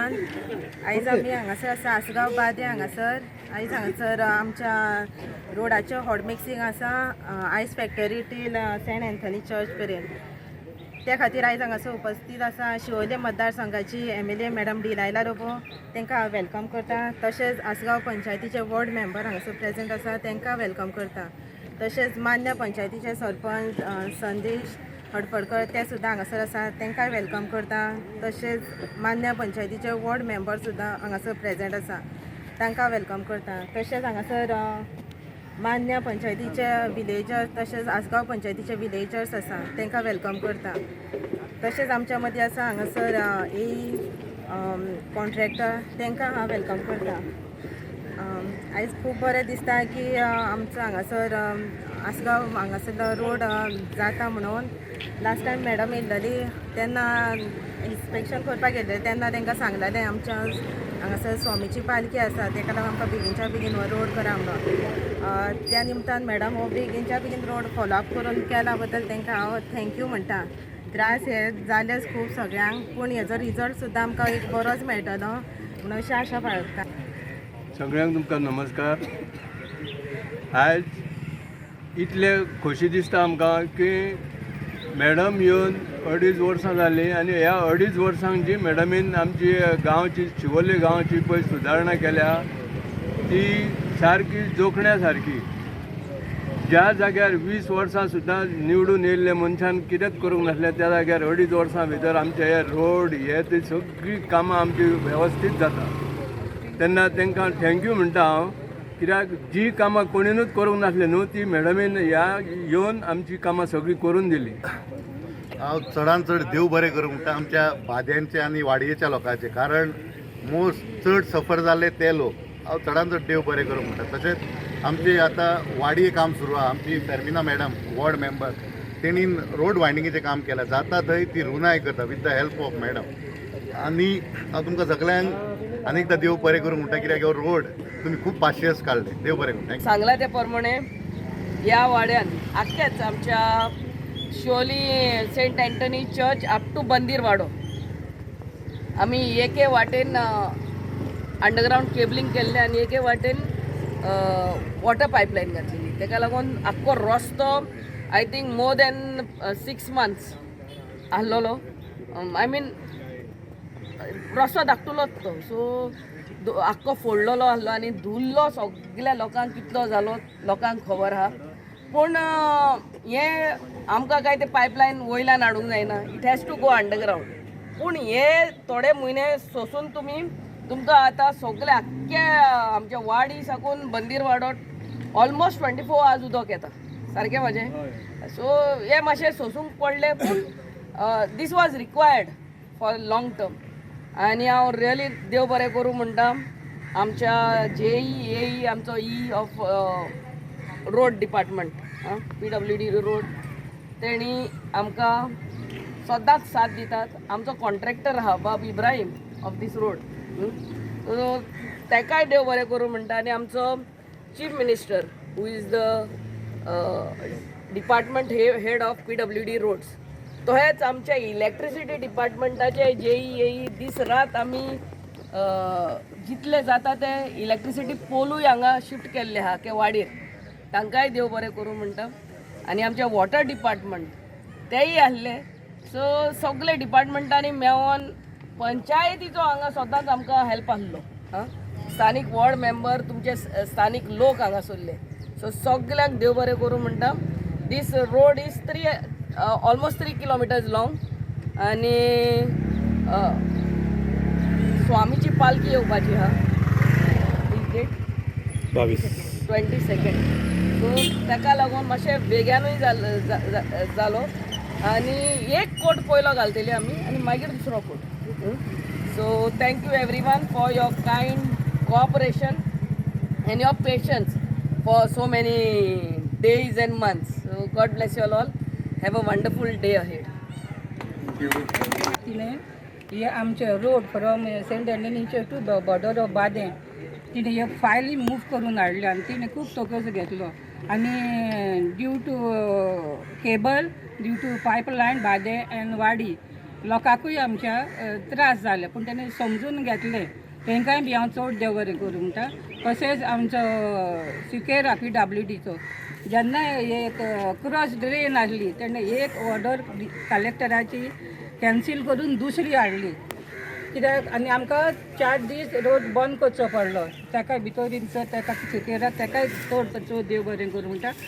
Everyone. आयज आमी हांगासर आसा, आसगांव बादें हांगासर. आयज हांगासर आमच्या रोडाचें हॉट मिक्सिंग आसा, ice factory till Saint Anthony church मेरेन. त्या खातीर आयज हांगासर उपस्थित आसा शिवोले मतदारसंघाची एमएलए मॅडम डिलायला लोबो, तांकां हांव welcome करता. तशेंच आसगांव पंचायतीचे वॉर्ड मेंबर हांगासर प्रेझेंट आसा, तांकां welcome करता. तशेंच मान्य पंचायतीचे सरपंच संदेश हडफडकर, ते सुद्दां हांगासर आसा, तांकांय welcome करता. तशेंच मान्य पंचायतीचे वॉर्ड मेंबर सुद्दां हांगासर प्रेझेंट आसा, तांकां welcome करता. तशेंच हांगासर मान्य पंचायतीचे विलेजर्स, तशेंच आसगांव पंचायतीचे विलेजर्स आसा, तांकां welcome करता. तशेंच आमच्या मदीं आसा हांगासर ए कॉन्ट्रॅक्टर, तांकां हांव welcome करता. आयज खूब बरें दिसता की आमचो हांगासर आसगांव हांगासरलो रोड जाता म्हणून. लास्ट टायम मॅडम येयल्लेली तेन्ना इन्स्पेक्शन करपाक गेल्ले तेन्ना तांकां सांगलेलें, आमच्या हांगासर स्वामीची पालखी आसा, तेका लागून आमकां बेगीनच्या बेगीन हो रोड करा म्हणून. त्या निमतान मॅडम हो बेगीनच्या बेगीन रोड फॉलोअप करून केला बद्दल तांकां हांव thank you म्हणटा. त्रास हे जालेच खूब सगळ्यांक, पूण हेजो रिजल्ट सुद्दां आमकां एक बरोच मेळटलो म्हणून अशी आशा बाळगता. सगळ्यांक तुमकां नमस्कार. आयज इतले खोशी दिसता आमकां की मॅडम येवन 2.5 वर्सां जालीं आनी ह्या 2.5 वर्सांक जी मॅडमीन आमची गांवची, शिवोले गांवची पळय सुदारणा केल्या, ती सारकी जोखण्या सारकी. ज्या जाग्यार 20 वर्सां सुद्दां निवडून येयल्ले मनशान कितेंच करूंक नासलें, त्या जाग्यार 2.5 वर्सां भितर आमचे हे रोड हे ते सगळीं कामां आमची वेवस्थीत जाता, तेन्ना तांकां thank you म्हणटा हांव. कित्याक जी कामां कोणीनूच करूंक नासली न्हू, ती मॅडमीन ह्या येवन आमची कामां सगळीं करून दिली. हांव चडान चड देव बरें करूं म्हणटा आमच्या बाद्यांचे आनी वाडयेच्या लोकांचे, कारण मोस्ट चड सफर जाल्ले ते लोक. हांव चडान चड देव बरें करूं म्हणटा. तशेंच आमचे आतां वाडये काम सुरू आहा. आमची फेर्मिना मॅडम वॉर्ड मेंबर, तेणीन रोड वायंडिंगेचें काम केलां. जाता थंय ती रुनाय करता with the help of madam. आनी हांव तुमकां सगळ्यांक आनी एकदां देव बरें करूं म्हणटा, कित्याक हो रोड तुमी खूब पाशियस काडले. देव बरें करूं, thank you. सांगला त्या प्रमाणे ह्या वाड्यान आख्ख्याच आमच्या Siolim Saint Anthony church up to बंदीर वाडो आमी एके वाटेन अंडरग्रावंड केबलिंग केल्लें आनी एके वाटेन वॉटर पायपलायन घातलेली. तेका लागून आख्खो रस्तो I think more than 6 months आहलोलो, I mean रस्तो धाकटुलोच तो, सो आख्खो फोडलेलो आहलो आनी धुल्लो सगल्या लोकांक कितलो जालो लोकांक खबर आहा. पूण हें आमकां काय ते पायपलायन वयल्यान हाडूंक जायना, it has to go underground. पूण हे थोडे म्हयने सोसून तुमी, तुमकां आतां सगळे आख्खे आमच्या वाडी साकून बंदीर वाडो ऑलमोस्ट 24 आवर्स उदक येता सारकें म्हाजें. सो हे मातशें सोसूंक पडलें, पूण this was required for long term. आनी हांव रियली देव बरें करूं म्हणटा आमच्या जेई, एई, आमचो E of road department, PWD road, तेणी आमकां सदांच साथ दितात. आमचो कॉन्ट्रॅक्टर आहा बाब Ibrahim of these road, so तेकाय देव बरें करूं म्हणटा. आनी आमचो chief minister who is the department head of PWD roads, तहेच आमच्या इलेक्ट्रिसिटी डिपार्टमेंटाचे जेई, एई, दीस रात आमी जितले जाता ते इलेक्ट्रिसिटी पोलूय हांगा शिफ्ट केल्ले आहा के वाडयेर, तांकांय देव बरें करूं म्हणटा. आनी आमचे वॉटर डिपार्टमेंट तेय आहले. सो सगळे डिपार्टमेंटांनी मेळोन पंचायतीचो हांगा सदांच आमकां हेल्प आहलो. आं, स्थानीक वॉर्ड मेंबर, तुमचे स्थानीक लोक हांगासरले, सो सगल्यांक देव बरें करूं म्हणटा. This road is three almost 3 kilometers long आनी स्वामीची पालखी येवपाची आहा, डेट 22. 22. सो ताका लागून मातशें बेग्यानूय जालो आनी एक कोट पयलो घालतली आमी आनी मागीर दुसरो coat. So thank you everyone for your kind cooperation and your patience for so many days and months. So God bless you all. Have a wonderful day ahead. तिणें हे आमचे road from Saint Anthony to border of Badem, तिणें हे फायली move करून हाडले आनी तिणें खूब तोखेज घेतलो. आनी due to cable, due to pipeline Badem and Wadi. लोकांकूय आमच्या त्रास जाले, पूण तेणी समजून घेतले. तांकांय बी हांव चड देव बरें करूं म्हणटा. तशेंच आमचो सिकेरा PWDचो जेन्ना एक क्रॉस ड्रेन आसली तेन्ना एक ऑर्डर कलेक्टराची कॅन्सील करून दुसरी हाडली कित्याक, आनी आमकां 4 दीस रोड बंद करचो पडलो. ताका भितर इनसर ताका सिकेरा ताकाय चड चड देव बरें करूं म्हणटा.